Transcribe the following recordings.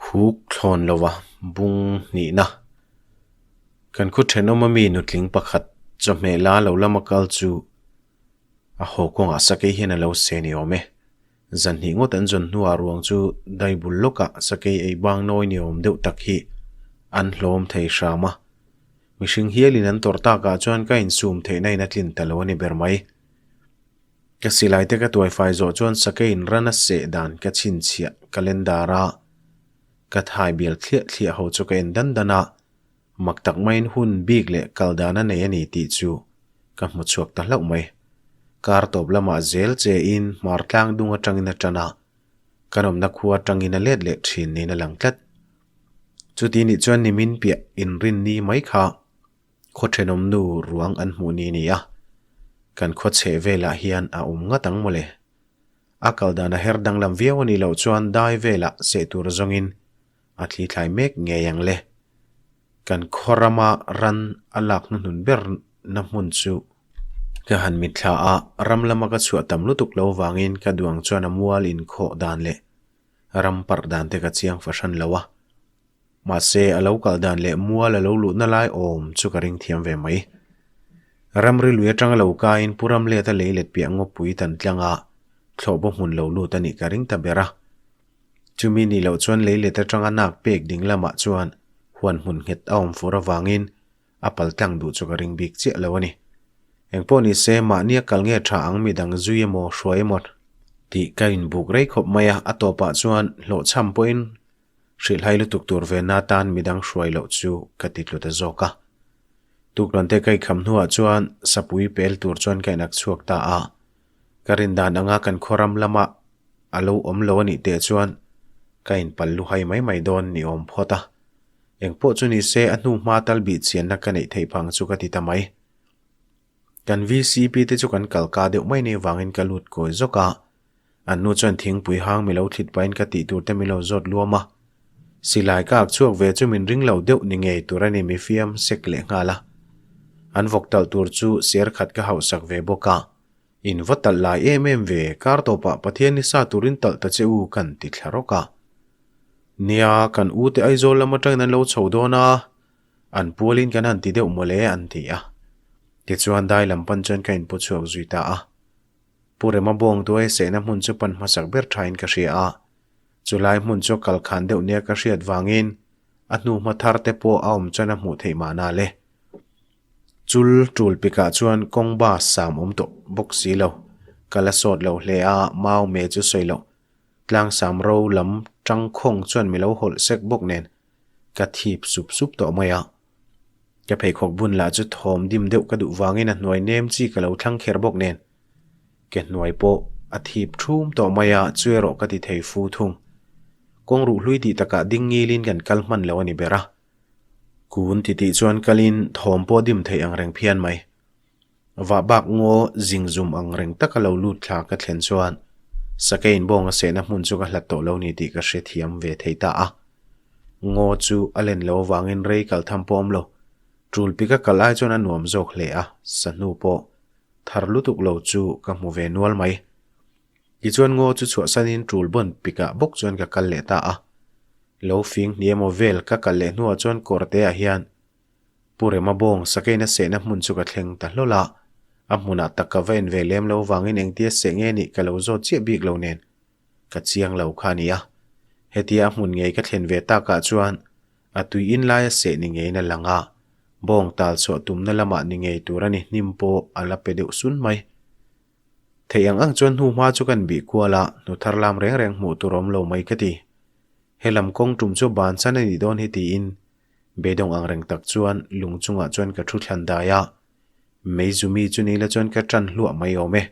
Huk thlawn lova bung hnihna. Kan khaw thenawma mi nutling pakhat chawhmeh la lo lama kal chu a haw kawngah sakei hian a lo se ni awm e. Zan hnih ngawt an zawn hnuah ruang chu dai bul lawkah sakei ei bang nawi ni awm deuh tak hi an hlawm thei hram a. Mihring hialin an tawrh takah chuan ka insum theihna in a tlin ta lo a ni ber mai. Ka silai te ka tuaifai zawh chuan sakeiin ran a seh dan ka chhinchhiah calendar a ka thai bial thliah thliah ho chu ka en dan dan a, mak tak maiin hun bik leh kal dan a nei a ni tih chu ka hmu chhuak ta hlauh mai. Kar tawp lamah zel che in hmar tlang dung atangin a tan a, kan awmna khua atangin a let leh thin niin a lang tlat. Chuti nih chuan nimin piah inrin ni mai kha Khaw thenawm nu ruang an hmuh ni ni a, kan khaw chheh velah hian a awm ngat ang mawle. A kal dan a her danglam viau a nih loh chuan dai velah seh tur zawngin a thli thlai mek ngei ang le. Kan khaw rama ran a lak hnuhnun ber na hmun chu ka han mitthla a, ram lama ka chhuah tam lutuk lo vangin ka duang chuan a mual inkhawh dan leh ram parh dan te ka chiang fahran lo a. Mahse, a lo kal dan leh mual a lo luhna lai awm chu ka ring thiam ve mai. Ramri lui atanga lo kaiin Pu Ramleta lei let piah ngawpui tan tlanga thlawhbaw hmun lo lut a nih ka ring ta ber a. Chumi nih loh chuan lei let atanga nak pek ding lamah chuan huan hmun nghet a awm fur avangin a pal tlang duh chu ka ring bik chiah lo a ni. Engpawh ni se, mahnia kal nge tha ang midang zui emaw hruai emaw tih ka inbuk rei khawp mai a, a tawpah chuan hlawhchham pawhin Hrilhhai lutuk tur ve na tan midang hruai loh chu ka ti tlu ta zawk a. Tuklawn te ka ikham hnuah chuan sapui pel tur chuan ka inak chhuak ta a. Ka rin dan anga kan khawram lama a lo awm lo a nih teh chuan ka inpal luhai mai mai dawn ni awm phawt a. Engpawh chu ni se a hnu hma tal bih chianna ka neih theih phang chu ka ti ta mai. Kan VCP te chu kan kal ka deuh mai nei vangin ka lut kawi zawk a. An nu chuan thingpui hang mi lo thlit pahin ka tih tur te min lo zawt luam a. Silai ka ak chhuak ve chu min ring lo deuh ni ngei tur a ni mi fiam sek leh nghal a. An vawk talh tur chu ser khat ka hauhsak ve bawk a. In va talh lai em em ve, kar tawpah Pathian ni sa turin talh ta che u kan ti thla rawk a. Nia, kan u te Aizawl lam atangin an lo chho dawn a, an pualin kan han ti deuh mawle an ti a. Tichuan dai lam pan chuan ka inpu chhuak zui ta a. Pu Rema bawng tuai sehna hmun chu pan hmasak ber thain ka hria a. Chulai hmun chu kal khan deuh nia ka hriat vangin a hnuhma thar te pawh a awm chuan a hmuh theih mahna le. Chul tul pikah chuan kawng bus sam awm tawh bawk si lo. Ka la sawt lo hle a, mau me chu sawi loh. Tlangsam ro lam tangkhawng chuan mi lo hawlh sek bawk nen ka thip sup sup tawh mai a. Ka pheikhawk bun lah chu thawm dim deuh ka duh vangin a hnuai nem chi ka lo thlang kher bawk nen. Ke hnuai pawh a thip thum tawh mai a, chu erawh ka ti thei fu thung. Kawng ruh hlui tih takah ding ngilin kan kal hman lo a ni ber a. Kun ti tih chuan kalin thawm pawh dim theih ang reng phian mai. Vah bak ngaw zing zum ang reng taka lo lut thla ka thlen chuan Sakeiin bawng a sehna hmun chu ka hlat tawh lo ni tih ka hrethiam ve thei ta a. Ngaw chu a len lo avangin rei kal tham pawh awm lo. Tul pik a kal ai chuan a nuam zawk hle a, sahnu pawh thar lutuk lo chu ka hmu ve nual mai. Tichuan ngaw chu chhuahsanin tul bawn pikah bawk chuan ka kal leh ta a. Lo fing hni emaw vel ka kal leh hnuah chuan kawrteah hian Pu Rema bawng sakeina sehna hmun chu ka thleng ta hlawl a, a hmunah tak ka va en ve lem lo vangin engtia seh nge nih ka lo zawt chiah bik lo nen ka chiang lo kha a ni a. Hetia a hmun ngei ka thlen ve takah chuan a tui in laia seh ni ngeiin a lang a, bawng tal chhuah tumna lamah ni ngei tur a ni hnim pawh a la pe deuh sun mai. Theih ang ang chuan hnu hma chu kan bih kual a, hnu thar lam reng reng hmuh tur awm lo mai ka ti. Helam kawng tum chu bansan a nih dawn hi tiin Beidawng ang reng tak chuan lung chungah chuan ka thu thlan dai a, Meizumi chu ni la chuan ka tan hluah mai awm e.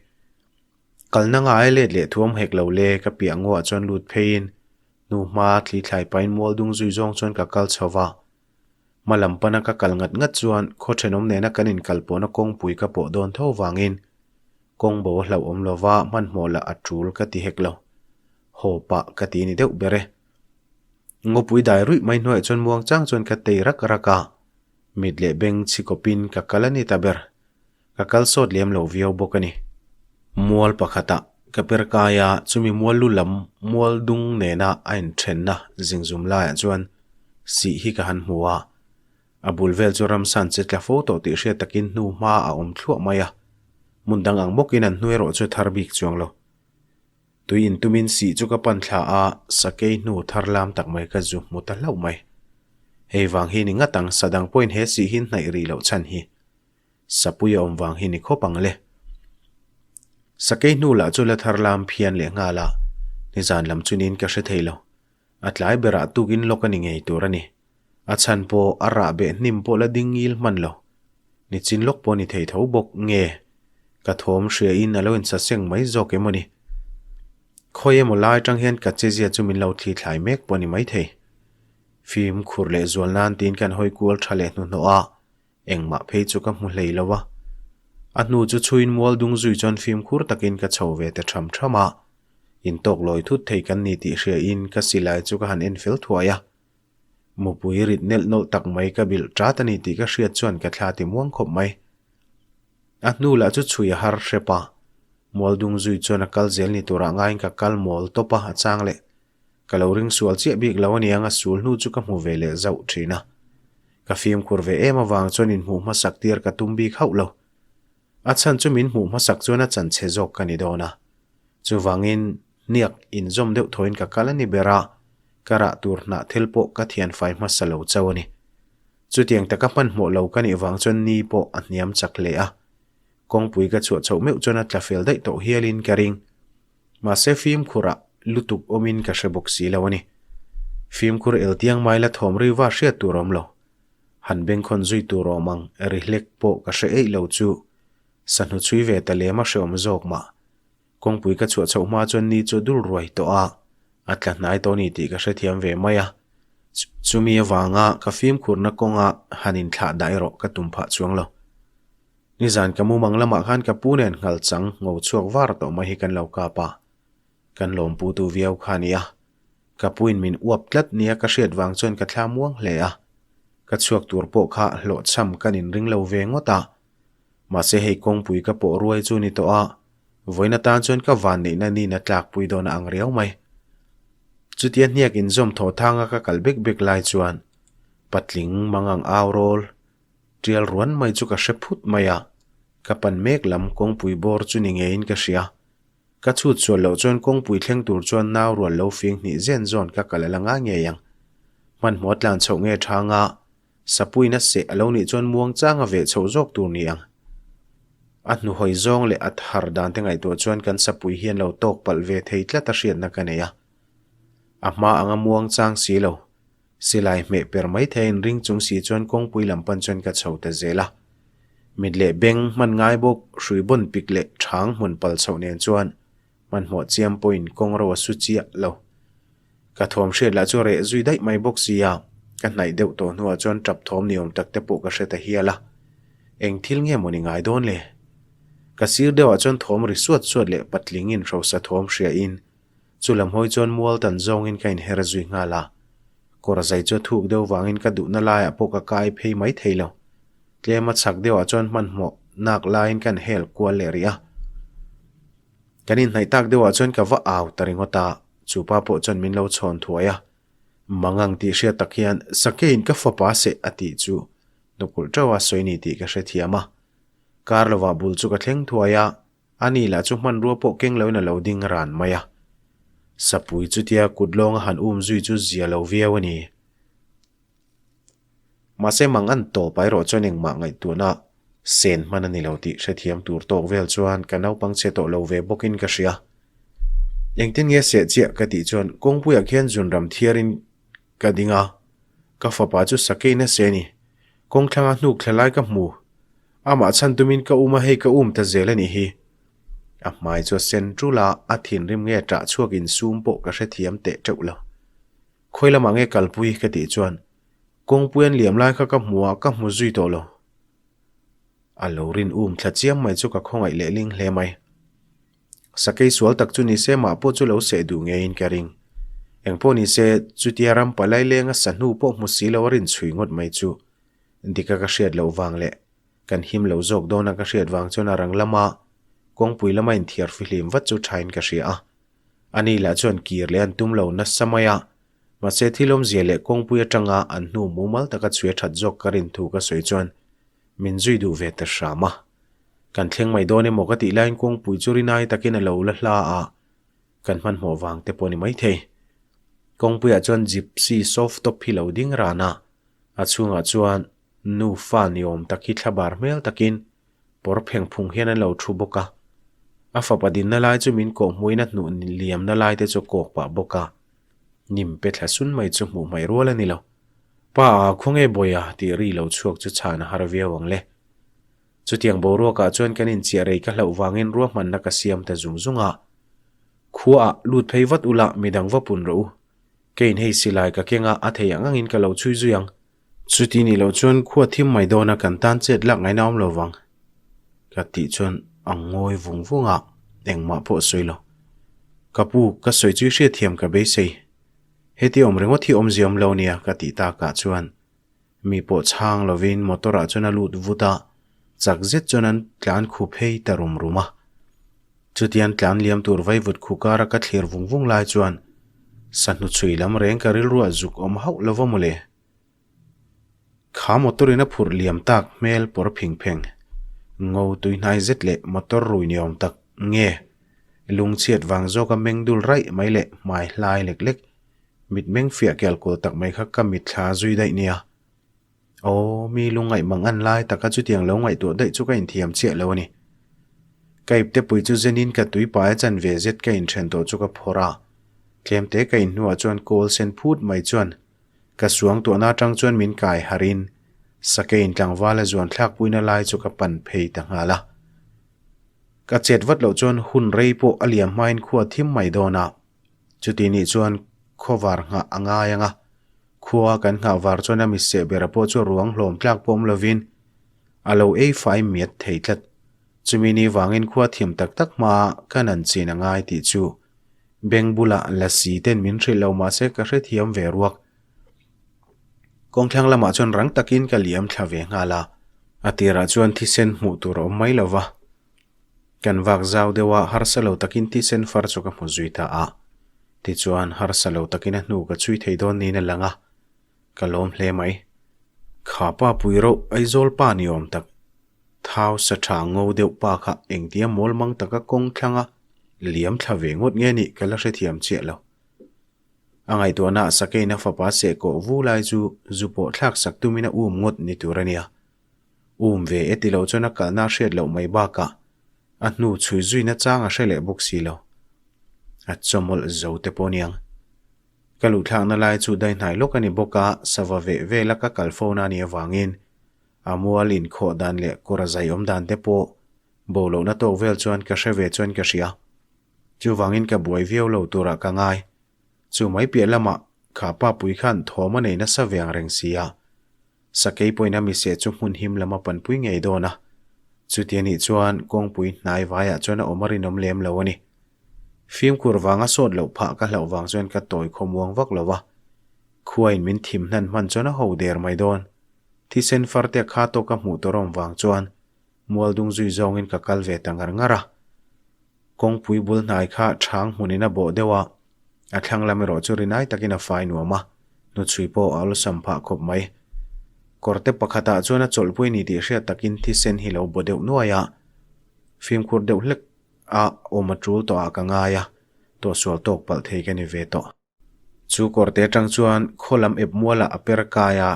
Kalna ngai let leh thuam hek lo le ka piah nguah chuan lut pheiin hnu hma thli thlai pahin mual dung zui zawng chuan ka kal chho va. Hma lam pana ka kal ngat ngat chuan khaw thenawm nena kan inkal pawhna kawngpui ka pawh dawn tho vangin kawng bo a hlauhawm lova hmanhmawh lah a tul ka ti hek lo. Haw pah ka ti ni deuh ber e. Ngawpui dai ruih mai hnuaiah chuan muang chang chuan ka tei rak rak a, mit leh beng chhi kawpin ka kal a ni ta ber. Ka kal sawt lem lo viau bawk a ni. Mual pakhatah Ka per kai a, chumi mual lu lam mual dung nena a inthenna zingzum laiah chuan sih hi ka han hmu a. A bul vel chu ramsan che tla fo tawh tih hriat takin hnu hma a awm thluah mai a. Hmun dang ang bawkin an hnu erawh chu thar bik chuang lo. Tui intumin sih chu ka pan thla a, sakei hnu thar lam tak mai ka zu hmu ta hlauh mai. Hei vang hi ni ngat ang, sa dang pawhin he sih hi hnaih rih loh chhan hi. Sapui a awm vang hi ni khawp ang le. Sakei hnu lah chu la thar lam phian leh nghal a, nizan lam chu niin ka hre thei lo. A tlai berah tukin lawk a ni ngei tur a ni. A chhan pawh a rah beh hnim pawh la ding ngil hman lo. Nichin lawk pawh ni thei tho bawk nge? Ka thawm hria in a lo insaseng mai zawk emaw ni? Khawi emaw lai atang hian ka chezia chu min lo thli thlai mek pawh ni mai thei. Fimkhur leh zual nan tiin kan hawi kual tha leh hnuhnawh a, Engmah phei chu ka hmu hlei lo a. A hnu chu chhuin mual dung zui chuan fimkhur takin ka chho ve ta tham tham a. Intawk lawi thut thei kan ni tih hria in ka silai chu ka han en fel thuai a. Mupui rit nelh nawlh tak mai ka bilh tat a ni tih ka hriat chuan ka thla ti muang khawp mai. A hnu lah chu chhui a har hrep a. Mual dung zui chuan a kal zel ni turah ngaiin ka kal mawl tawp a, a chang leh. Ka lo ring sual chiah bik lo aniang a sul hnu chu ka hmu ve leh zauh thin a. Ka fimkhur ve em avang chuan inhmuh hmasak tir ka tum bik hauh lo. A chhan chu min hmuh hmasak chuan a chan chhe zawk ka ni dawn a. Chuvangin hniak inzawm deuh thawin ka kal a ni ber a, ka rah tur hnah thil pawh ka thianfai hmasa lo chauh a ni. Chutiang taka hmanhmawh lo ka nih vang chuan ni pawh a hniam chak hle a. Kawngpui ka chhuah chhoh meuh chuan a tla fel daih tawh hialin ka ring. Mahse fimkhurah lutuk awmin ka hre bawk si lo a ni. Fimkhur eltiang mai la thawm riva hriat tur awm lo. Han bengkhawn zui tur awm ang ri hlek pawh ka hre eih lo chu sahnu chhui ve ta lem a hreawm zawk mah. Kawngpui ka chhuah chhoh hma chuan ni chu dul ruai tawh a, a tla hnai tawh ni tih ka hrethiam ve mai a. Chumi avanga ka fimkhurna kawnga han inthlah dah erawh ka tum phah chuang lo. Nizan ka mumang lamah khan ka pu nen nghal chang ngo chhuak var tawh mai hi kan lo kap a, kan lawmpu tu viau kha a ni a. Ka puin min uap tlat nia ka hriat vang chuan ka thla muang hle a, ka chhuak tur pawh kha hlawhchham kan inring lo ve ngawt a. Mahse hei kawngpui ka pawh ruai chu ni tawh a, vawiin atan chuan ka vanneihna nin a tlakpui dawn a ang riau mai. Chutia hniak inzawm thaw thanga ka kal bek bek lai chuan patling mangang au rawl Tial ruan mai chu ka hre phut mai a, ka pan mek lam kawngpui bawr chu ni ngeiin ka hria. Ka chhut sual loh chuan kawngpui thleng tur chuan nau rual lo fing hnih zen zawn ka kal a la ngai ngei ang. Hmanhmawh tlan chhoh nge thang a, sapuina seh a lo nih chuan muang chang a veh chhoh zawk tur ni ang. A hnuhawi zawng leh a thar dan te ngaihtuah chuan kan sapui hian lo tawk palh ve thei tlat a hriatna ka nei a. A hma anga muang chang si lo. Silai hmeh per mai thei in ring chung si chuan kawngpui lam pan chuan ka chho ta zel a. Mit leh beng hman ngai bawk hrui bawn pik leh thang hmun pal chhoh nen chuan hmanhmawh chiam pawhin kawng ro a su chiah lo. Ka thawm hriat lah chu reh zui daih mai bawk sia, ka hnaih deuh tawh hnuah chuan tap thawm ni awm tak te pawh ka hre ta hial a. Eng thil nge maw ni ngai dawn le? Ka sir deuhah chuan thawm ri suat suat leh patling in hrosa thawm hria in Chu lam hawi chuan mual tan zawngin ka inher zui nghal a, kawr zai chu a thuk deuh vangin ka duhna laiah pawh ka kai phei mai thei lo. Tlema chhak deuhah chuan hmanhmawh nak laiin ka inhel kual leh rih a. Kan inhnaih tak deuhah chuan ka va au ta ringawt a, chu pa pawh chuan min lo chhawn thuai a. Mangang tih hriat tak hian Sakeiin ka fapa seh a tih chu hnukulh teuha sawi ni tih ka hrethiam a. Kar lovah bul chu ka thleng thuai a, A ni lah chu hmanrua pawh keng loin a lo ding ran mai a. Sapui chutia kut lawnga han um zui chu zia lo viau a ni. Mahse mang an tawp ah erawh chuan engmah ngaihtuahna sen hman a ni lo tih hrethiam tur tawk vel chuan ka naupang chhe tawh lo ve bawkin ka hria. Engtin nge seh chiah ka tih chuan kawngpuiah khian zunram thiarin ka ding a, ka fapa chu sakei nasa a ni. Kawngthlanga hnuk thla lai ka hmu. Amah chhan tumin ka um a, hei ka um ta zel a nih hi. A hmai chu a sen tul a, a thinrim nge ṭah chhuak insum pawh ka hrethiam teh teuh lo. Khawi lamah nge kalpui ka tih chuan kawngpui an liam lai kha ka hmu a, ka hmu zui tawh lo. A lo rin um thla chiam mai chu ka khawngaih leh ling hle mai. Sakei sual tak chu ni se mah pawh chu lo seh duh ngeiin ka ring. Engpawh ni se, chutia ram palai lenga sahnu pawh hmu si lo a rin chhui ngawt mai chu dika ka hriat loh vang leh kan him lo zawk dawna ka hriat vang chuan a rang lama. Kawngpui lama inthiar fihlim vat chu thain ka hria a. Ani lah chuan kir leh an tum lo nasa mai a. Mahse thil awmzia leh kawngpui atanga an hnu mumal taka chhuia that zawk ka rin thu ka sawi chuan min zui duh ve ta hram a. Kan thleng mai dawn emaw ka tih laiin kawngpui chu rinai takin a lo la hla a, kan hmanhmawh vang te pawh a ni maithei. Kawngpuiah chuan gypsy soft top hi lo ding ran a, a chhungah chuan nufa ni awm tak hi thlabar hmel takin pawr pheng phung hian an lo thu bawk a. A fapa dinna lai chu min kawh hmuin a hnuh liamna lai te chu a kawk pah bawk a. Nim pe thla sun mai chu hmuh hmaih rual a ni lo. Pa a, khawnge Bawiha tih ri lo chhuak chu chhan a har viau ang le. Chutiang boruakah chuan kan inchiah rei ka hlauh vangin ruahmanna ka siam ta zung zung a. Khuaah lut phei vat ula midang va pun rawh u. Keiin hei silai ka keng a, a thei ang angin ka lo chhui zui ang. Chuti nih loh chuan khua thim mai dawna kan tan chet lak ngaihna awm lo vang. Ka tih chuan a ngawi vung vung a, engmah pawh a sawi lo. Ka pu, ka sawi chu i hriatthiam ka beisei. Heti awm ringawt hi awmzia awm lo nia ka tih takah chuan Mi pawh chhang lovin motor ah chuan a lut vut a, chak zet chuan an tlan khu phei ta rum rum a. Chutian tlan liam tur vaivut khu kara ka thlir vung vung lai chuan sahnu chhui lam reng ka rilruah zuk awm hauh lo va mawle. Kha motor in a phurh liam tak hmel pawr phing pheng, ngo tuihnai zet leh motor rui ni awm tak nge lungchhiat vang zawka meng dul raih mai leh hmai hlai lek lek Mitmeng fiah kel kawl tak mai kha ka mitthla zui daih nia. Aw, mi lungngaih mang an lai taka chutiang lo ngaihtuah daih chu ka inthiam chiah lo a ni. Ka iptepui chu zenin ka tuipai a chan ve zet ka inthen tawh chu ka phawrh a. Tlemte ka inhnuah chuan kawl sen phut mai chuan ka suangtuahna atang chuan min kai harhin sakeiin tlangval a zuan thlakpuina lai chu ka pan phei ta nghal a. Ka chet vat loh chuan hun rei pawh a liam hmain khua thim mai dawn a. Chuti nih chuan khawvar nghah a ngai ang a, khua kan nghah var chuan a misseh bera pawh chu ruang hlawm tlak pawh awm lovin a lo ei fai miat thei tlat. Chumi ni vangin khua thiam tak tak hma ka nan chin a ngai tih chu beng bulah lasi ten min hrilh lo mahse ka hrethiam ve ruak. Kawngthlang lamah chuan rang takin ka liam thla ve nghal a, a tirah chuan thisen hmuh tur a awm mai lova. Kan vak zau deuh a, harsa lo takin thisen far chu ka hmu zui ta a. Tichuan, harsa lo takin a hnu ka chhui thei dawn niin a lang a, ka lawm hle mai. Kha pa pui rauh Aizawl pa ni awm tak, thau sa tha ngo deuh pa kha engtia mawl mang taka kawng thlanga liam thla ve ngawt nge nih ka la hrethiam chiah lo. A ngaihtuahna ah Sakeina fapa sehkawh vu lai chu zu pawh thlak sak tumin a um ngawt ni tur a nia. Um ve e ti lo chuan a kalna a hriat loh mai bakah a hnu chhui zuina chang a hre leh bawk si lo. A chawmawlh zo te pawh aniang. Ka luhthlakna lai chu daihnai lawk a ni bawk a, sava veh vela ka kal fona a nih avangin a mual inkhawh dan leh kawr a zai awm dan te pawh bo lohna tawk vel chuan ka hre ve chuan ka hria. Chuvangin ka buai viau lo turah ka ngai. Chu mai piah lamah kha pa pui khan thawm a nei nasa ve ang reng si a. Sakei pawhin a miseh chu hmun him lam a panpui ngei dawn a. Chuti a nih chuan kawngpui hnai vaiah chuan a awm a rinawm lem lo a ni. Fimkhur vanga sawt loh phah ka hlauh vang chuan ka tawi khawmuang vak lo va. Khuain min thim hnan hman chuan a ho der mai dawn. Thisen farte kha tawka hmuh tur awm vang chuan Mualdung zui zawngin ka kal ve ta ngar ngar a. Kawngpui bul hnai kha chhang hmunin a bawh deuh a, a thlang lam erawh chu rinai takin a fai nuam a, hnuchhui pawh a awlsam phah khawp mai. Kawrte pakhatah chuan a chawlhpui ni tih hriat takin thisen hi lo baw deuh nuai a, fimkhur deuh hlek a awm a tul tawh ah ka ngai a, tawhsual tawk palh thei ka ni ve tawh. Chu kawrte atang chuan khaw lam ep mualah a per kai a,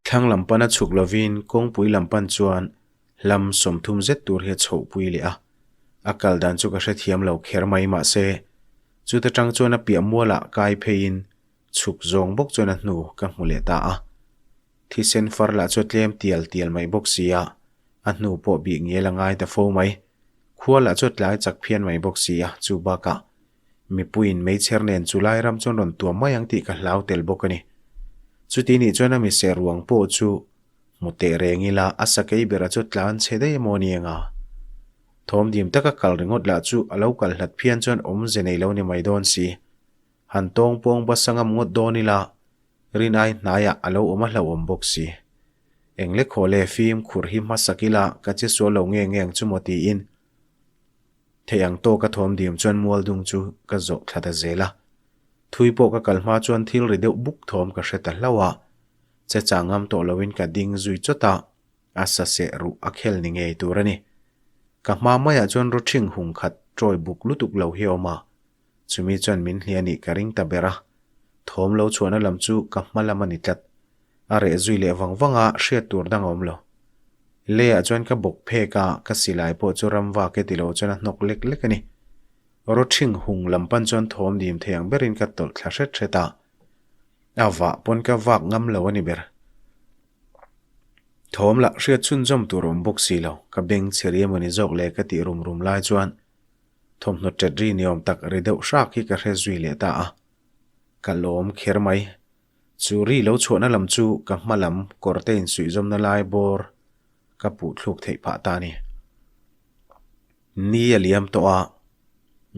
thlang lam pana chhuk lovin kawngpui lam pan chuan hlam 30 zet tur hi a chhohpui leh a. A kal dan chu ka hrethiam lo kher mai mahse, chuta tang chuan a piah mualah kai pheiin chhuk zawng bawk chuan a hnu ka hmu leh ta a. Thisen far lah chu a tlem tial tial mai bawk si a, a hnu pawh bih ngial a ngai ta fo mai. Khua lah chu a tlai chak phian mai bawk si a, chu bakah Mipuiin meichher nen chu lai ram chuan rawn tuam mai ang tih ka hlau tel bawk a ni. Chuti nih chuan a mise ruang pawh chu hmu teh reng ila a sakei bera chu tlan chhe daih emaw ni eng a. Thawm dim taka kal ringawt lah chu a lo kal hlat phian chuan awmze nei lo ni mai dawn si. Han tawng pawng basa ngam ngawt dawn ila rinai hnaiah a lo awm a hlauhawm bawk si. Eng lekhaw le fim khur hi hmasak ila ka che sual lo nge nge ang chu maw tiin. Theih ang tawka thawm dim chuan mual dung chu ka zawh thla ta zel a. Thui pawh ka kal hma chuan thil ri deuh buk thawm ka hre ta hlauh a. Che chang ngam tawh loin ka ding zui chawt a, a sa seh ruh a khel ni ngei tur a ni. Ka hma maiah chuan rawṭhing hung khat ṭawi buk lutuk lo hi a awm a, chumi chuan min hliah nih ka ring ta ber a. Thawm lo chhuahna lam chu ka hma lam a ni tlat. A reh zui leh vang vang a, hriat tur dang a awm lo. Leiah chuan ka bawk phek a, ka silai pawh chu ram vak e ti lo chuan a hnawk lek lek a ni. Rawṭhing hung lam pan chuan thawm dim thei ang berin ka tawlh thla hret hret a. A vah pawn ka vak ngam lo a ni ber. Thawm lah hriat chhunzawm tur awm bawk si lo, ka beng chhe ri emaw ni zawk le ka tih rum rum lai chuan thawmhnaw ṭet ri ni awm tak ri deuh hrak hi ka hre zui leh ta a. Ka lawm kher mai. Chu ri lo chhuahna lam chu ka hma lam kawr te insuihzawmna lai bawr ka puh thluk theih phah ta a ni. Ni a liam tawh a,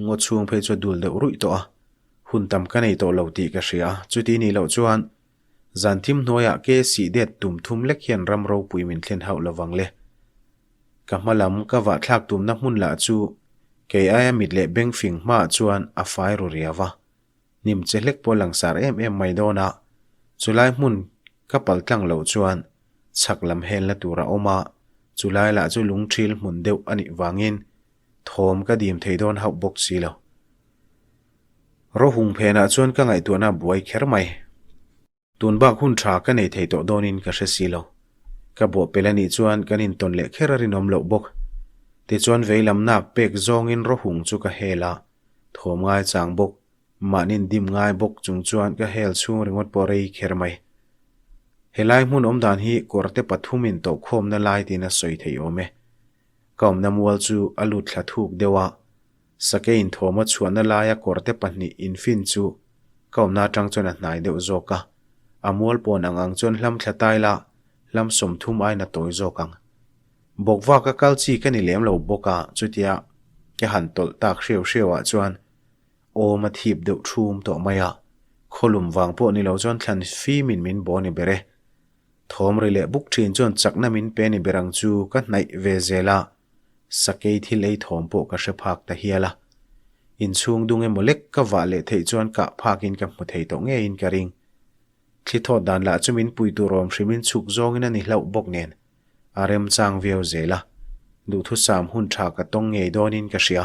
ngaw chhung phei chu a dul deuh ruih tawh a, hun tam ka nei tawh lo tih ka hria a, chuti nih loh chuan zan thim hnuaiah ke sih det tum thum lek hian ram ropui min thlen hauh lo vang le. Ka hma lam ka vah thlak tumna hmun lah chu kei aia mit leh beng fing hmaah chuan a fai ru riau a. Hnim che hlek pawh langsar em em mai dawn a, chulai hmun ka pal tlang loh chuan chhak lam helna tur a awm a, chulai lah chu lungthil hmun deuh a nih vangin thawm ka dim thei dawn hauh bawk si lo. Rawhung phenah chuan ka ngaihtuahna a buai kher mai. Tun bak hun tha ka nei thei tawh dawnin ka hre si lo. Ka bawh pel a nih chuan kan intawn leh kher a rinawm loh bawk. Tichuan veilam nak pek zawngin rawhung chu ka hel a, thawm ngai chang bawk, mahnin dim ngai bawk chung chuan ka hel chhung ringawt pawh rei kher mai. Helai hmun awmdan hi kawrte pathumin tawhkhawmna lai tiin a sawi thei awm e. Ka awmna mual chu a lut thla thuk deuh a, Sake inthawm a chhuahna laia kawrte pahnih infin chu ka awmna atang chuan a hnai deuh zawk a, a mual pawn ang ang chuan hlam thla tai la, hlam 30 aiin a tawi zawk ang. Bawkvaka kal chi ka ni lem lo bawk a, chutia ka han tawlh tak hreu hreu ah chuan awm a thip deuh thum tawh mai a, khawlum vang pawh ni lo chuan thlan fimin min baw ni ber e. Thawm ri leh buk thin chuan chakna min pe ni ber ang chu ka hnaih ve zel a. Sakei thil ei thawm pawh ka hre phak ta hial a. Inchhung dung emaw lek ka vah leh theih chuan kah phakin ka hmu thei tawh ngeiin ka ring. Thli thawt dan lah chu min pui tur awm hrimin chhuk zawngin a ni hlauh bawk nen a remchang viau zel a. Duhthusam hun tha ka tawng ngei dawnin ka hria.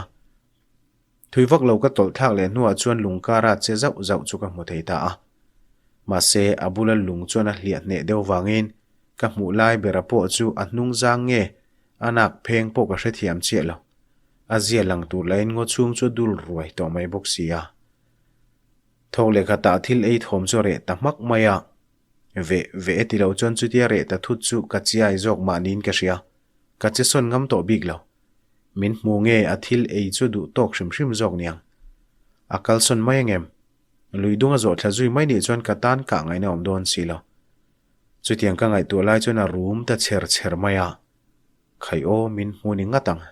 Thui vak lo ka tawlh thlak leh hnuah chuan lung kara che zauh zauh chu ka hmu thei ta a. Mahse, a bula lung chuan a hliah hneh deuh vangin ka hmuh lai bera pawh chu a hnung zang nge a nak pheng pawh ka hrethiam chiah lo. A zia lang tur lahin ngaw chhung chu a dul ruai tawh mai bawk si a. Thawk leh khatah thil ei thawm chu a reh ta hmak mai a. Veh veh e ti lo chuan chutia reh ta thut chu ka chiai zawk mahniin ka hria. Ka che sawn ngam tawh bik lo. Min hmu nge a thil ei chu duh tawk hrim hrim zawk niang. A kalsawn mai angem? Lui dung a zawh thla zui mai nih chuan ka tan kah ngaihna awm dawn si lo. Chutiang ka ngaihtuah lai chuan a rum ta chher chher mai a. Khai aw, min hmu ni ngat ang.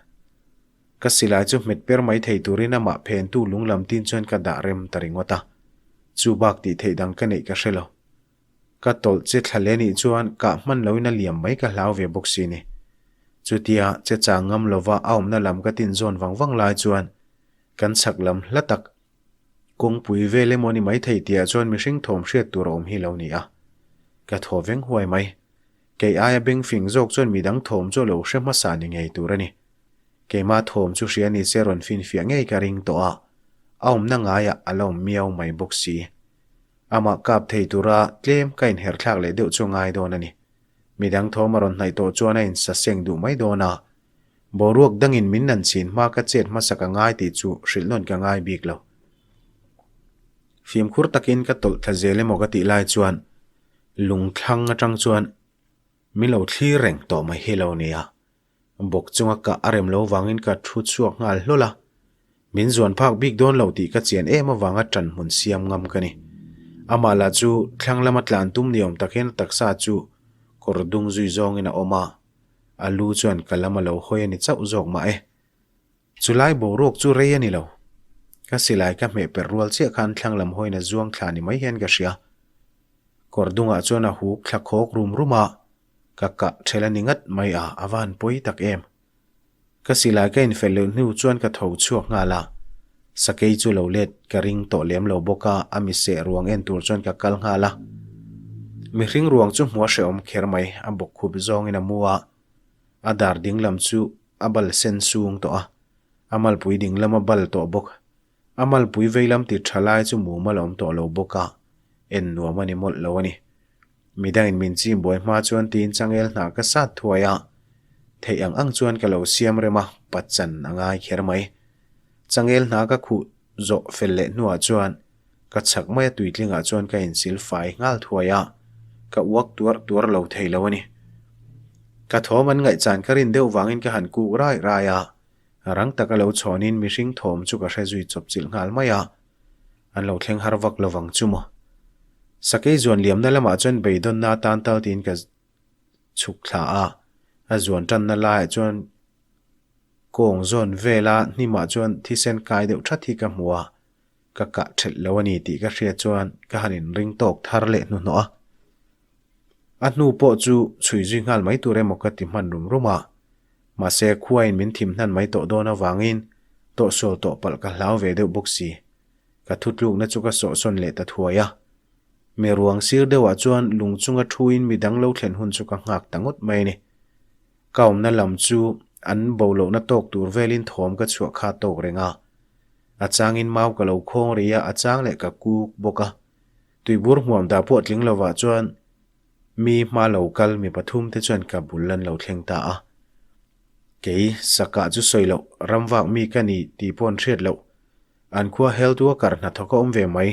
Ka silai chu hmet per mai thei turin amah phentu lung lam tin chuan ka dah rem ta ringawt a. Chu bak tih theih dang ka neih ka hre lo. Ka tawlh che thla leh nih chuan kah hman loin a liam mai ka hlau ve bawk si ni. Chutia che chang ngam lova a awmna lam ka tin zawn vang vang lai chuan kan chhak lam hla tak kawngpui vel emaw ni mai thei tihah chuan mihring thawm hriat tur a awm hi lo ni a. Ka thaw veng huai mai. Kei aia beng fing zawk chuan midang thawm chu a lo hre hmasa ni ngei tur a ni. Keimah thawm chu hria ni se rawn finfiah ngei ka ring tawh a, a awmna ngaiah a la awm miau mai bawk si. Amah kap thei tura tlem ka inherh thlak leh deuh chu ngai dawn a ni. Midang thawm a rawn hnaih tawh chuan a insaseng duh mai dawn a. Boruak dangin min nan chin hma ka chet hmasa ka ngai tih chu hrilh nawn ka ngai bik lo. Fimkhur takin ka tawlh thla zel emaw ka tih lai chuan lungthlang atang chuan min lo thlir reng tawh mai hi lo nia. Bawk chunga kah a rem lo vangin ka thu chhuak nghal hlawl a. Min zuan phak bik dawn lo tih ka chian em avanga ṭan hmun siam ngam ka ni. Amah lah chu thlang lama tlan tum ni awm tak hian a taksa chu kawr dung zui zawngin a awm a, a lu chuan ka lam a lo hawi a ni chauh zawk mah e. Chulai boruak chu rei a ni lo. Ka silai ka hmeh per rual chiah khan thlang lam hawiin a zuang thla ni mai hian ka hria. Kawr dungah chuan a huk thla khawk rum rum a, ka kah ṭhel a ni ngat mai a, a va han pawi tak em. Ka silai ka infel leh hnu chuan ka tho chhuak nghal a, sakei chu lo let ka ring tawh lem lo bawk a, a miseh ruang en tur chuan ka kal nghal a. Mihring ruang chu hmuh a hrehawm kher mai, a bawk khup zawngin a mu a, a dar ding lam chu a bal sen sung tawh a, a malpui ding lam a bal tawh bawk. A malpui vei lam ti tha lai chu mumal a awm tawh lo bawk a, en nuam a ni mawlh lo a ni. Midangin min chim buai hma chuan tiin changel hna ka sat thuai a, theih ang ang chuan ka lo siam rem a, pachan a ngai kher mai. Changel hna ka khuh zawh fel leh hnuah chuan ka chhak mai a tuitlingah chuan ka insil fai nghal thuai a, ka uak tuar tuar lo thei lo a ni. Ka thawm an ngaihchan ka rin deuh vangin ka han kuk rai rai a, Rang taka lo chhawnin mihring thawm chu ka hre zui chawp chilh nghal mai a, an lo thleng har vak lovang chu maw. Sakei zuan liamna lamah chuan beidawnna atan tal tiin ka chhuk thla a, a zuan tanna laiah chuan kawng zawn vela hnimah chuan thisen kai deuh that hi ka hmu a, ka kah thelh lo a ni tih ka hriat chuan ka han inring tawk thar leh hnuhnawh a. A hnu pawh chu chhui zui nghal mai tur emaw ka ti hman rum rum a, Mahse, khuain min thim hnan mai tawh dawn avangin tawhsual tawh palh ka hlau ve deuh bawk si. Ka thutlukna chu ka sawhsawn leh ta thuai a. Mi ruang sir deuhah chuan lung chunga thuin mi dang lo thlen hun chu ka nghak ta ngawt mai a ni. Ka awmna lam chu an bo lohna tawk tur velin thawm ka chhuah kha tawk reng a. A changin mau ka lo khawng rih a, a chang leh ka kuk bawk a. Tuibur hmuam dah pawh tling lovah chuan Mi hma lo kal mi pathum te chuan ka bul an lo thleng ta a. Kei, sakah chu sawi loh, ramvak mi ka ni tih pawh an hriat loh. An khua health worker hnathawk a awm ve mai.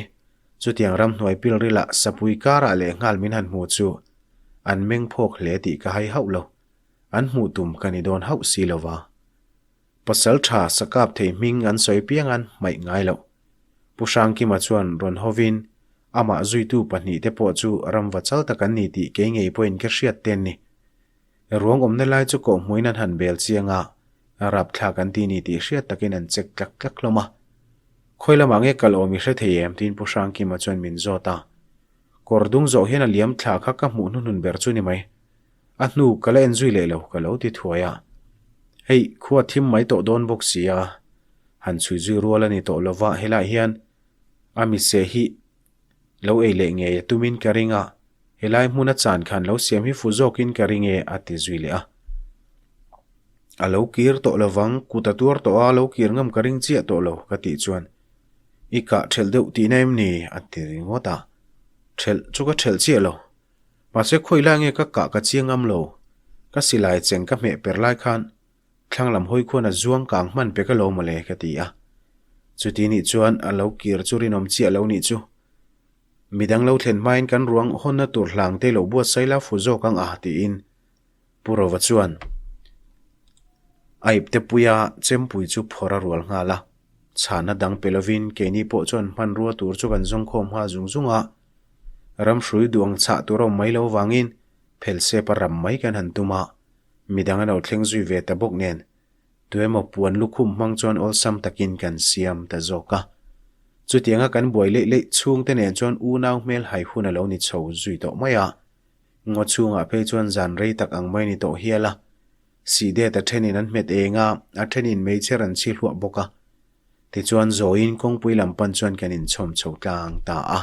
Chutiang ramhnuai pilrilah sapui karah leh nghal min han hmu chu an meng phawk hle tih ka hai hauh lo. An hmuh tum ka ni dawn hauh si lova. Pasal tha sakap thei hming an sawi piang an hmaih ngai loh. Pu Hrangkima chuan rawn hovin Amah zuitu pahnihte pawh chu ramva chal tak an ni tih kei ngei pawhin ka hriat ten ni. Ruang awmna lai chu kawhhmuin an han bel chiang a, rapthlak an ti ni tih hriat takin an check tlak tlak hlawm a. Khawi lamah nge kal awm i hre thei em? tiin Pu Hrangkima chuan min zawt a. Kawr dung zawh hian a liam thla kha ka hmuh hnuhnun ber chu ni mai. A hnu ka la en zui leh lo ka lo ti thuai a. Hei, khua thim mai tawh dawn bawk si a, han chhui zui rual a ni tawh lova helaiah hian A mise hi lo ei leh ngei a tumin ka ring a, helai hmuna chan khan lo siam hi fu zawkin ka ring e a ti zui leh a. A lo kir tawh lovang, kut a tuar tawh a, lo kir ngam ka ring chiah tawh lo ka tih chuan i kah thelh deuh tihna em ni a ti ringawt a. Thelh chu ka thelh chiah lo. Mahse khawi lai nge ka kah ka chiang ngam lo. Ka silai cheng ka hmeh per lai khan Thlang lam hawi khuan a zuang kang hman pe ka lo mawle ka ti a. Chuti nih chuan a lo kir chu rinawm chiah lo nih chu. Midang lo thlen hmain kan ruang hawnna tur hlang te lo buatsaih la fu zawk ang a tiin Pu Rova chuan a ipte puia chempui chu phawrh a rual nghal a. Chhana dang pe lovin keini pawh chuan hmanrua tur chu kan zawngkhawm nghal zung zung a. Ramhrui duh ang chhah tur a awm mai lo vangin phelsep a ram mai kan han tum a. Midang an lo thleng zui ve ta bawk nen, tuemaw puan lukhum hmang chuan awlsam takin kan siam ta zawk a. Chutianga kan buai leih leih chhungte nen chuan unau hmel hai hun a lo ni chho zui tawh mai a. Ngaw chhungah phei chuan zan rei tak ang mai ni tawh hial a. Sihdet a thenin an hmet eng a, a thenin meichher an chhi hluah bawk a. Tichuan zawiin kawngpui lam pan chuan kan inchhawm chho tlang ta a.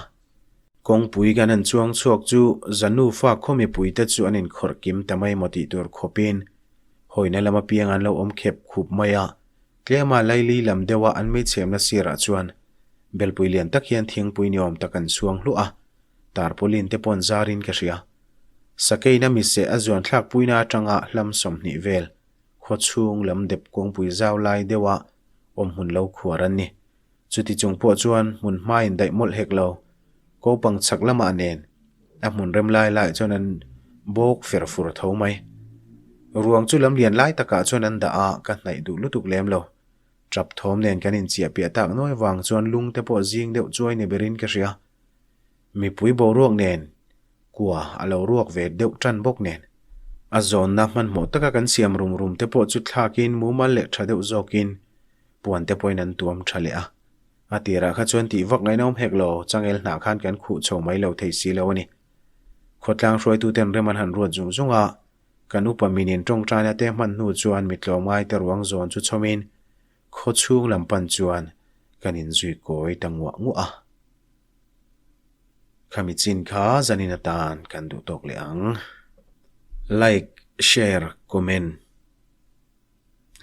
Kawngpui kan han chuang chhuak chu Zanufa khaw mipuite chu an inkhawrh kim ta mai maw tih tur khawpin hawina lam apiang an lo awm khep khup mai a, tlema laili lam deuha an meichhemna sirah chuan belpui lian tak hian thingpui ni awm tak an chhuang hluah a, tarpaulin te paw'n zarin ka hria. Sakeina miseh a zuan thlakpuina atanga hlam 20 vel khaw chhung lam dep kawngpui zau lai deuha awm hmun lo khuar an ni. Chuti chung pawh chuan hmun hmain daih mawlh hek lo. Kopang chhak lamah nen a hmun rem lai lai chuan an bawk fer fur tho mai. Ruang chu lam lian lai takah chuan an dah a, ka hnaih duh lutuk lem lo. Tap thawm nen kan inchiah piah tak nuai vang chuan lung te pawh zing deuh chuai ni berin ka hria. Mipui boruak nen kua a lo ruak ve deuh tan bawk nen. A zawnna hmanhmawh taka kan siam rum rum te pawh chu thlakin mumal leh tha deuh zawkin Puan te pawhin an tuam tha leh a. A tirah kha chuan tih vak ngaihna awm hek lo, changel hnah khan kan khuh chho mai lo thei si lo a ni. Khawtlang hruaituten rem an han ruat zung zung a. Kan upa minin tawngtaina te hman hnu chuan mi tlawmngaite ruang zawn chu chhawmin khaw chhung lam pan chuan kan inzui kawi ta nguah nguah a. Khami chin kha zanin atan kan duh tawk leh ang. Like, share, comment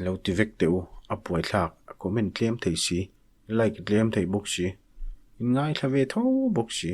lo ti vek teh u, a buaithlak a comment tlem thei si, like tlem thei bawk si, in ngaithla ve tho bawk si.